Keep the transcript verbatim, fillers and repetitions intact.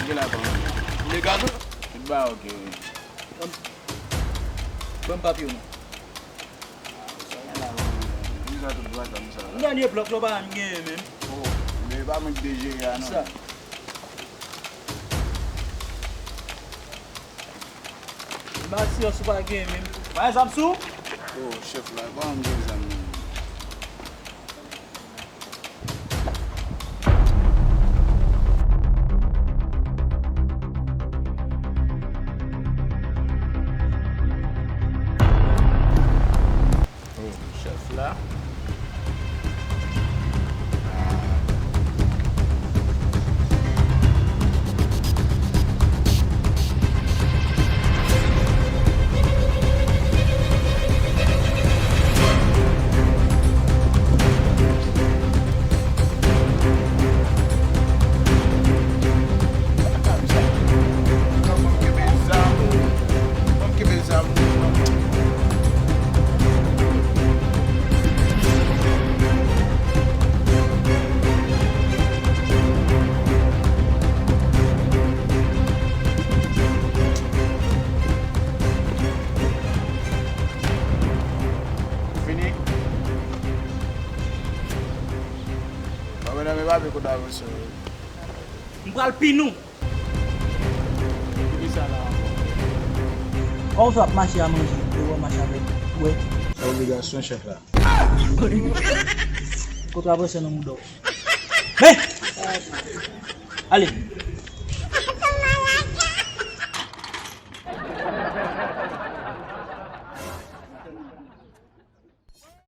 Gen la, bon. Ou legal, non? Tout bagay ok, wi. Ban m, ban m papye w non. Sa gen la, bon. Ki sa tout bagay sa, m sa la? M dènye blòk la, w pa menm genyen menm. Oh, men pa mwen ki te jere a, non. Sa. M asirans ou pa genyen menm. Pa gen zam sou? Oh, chèf la, kòman m gen zam menm? Oh, chèf la. Fini? Bon, medam e pa vle kote avè sè yo. M pral pini w. Ki sa la ankò? Kòman w fè ap mache a manje, e w ap mache avèk bwè? Se obligasyon chèf la. Kote w ap rese nan mouda w? Men! Ale!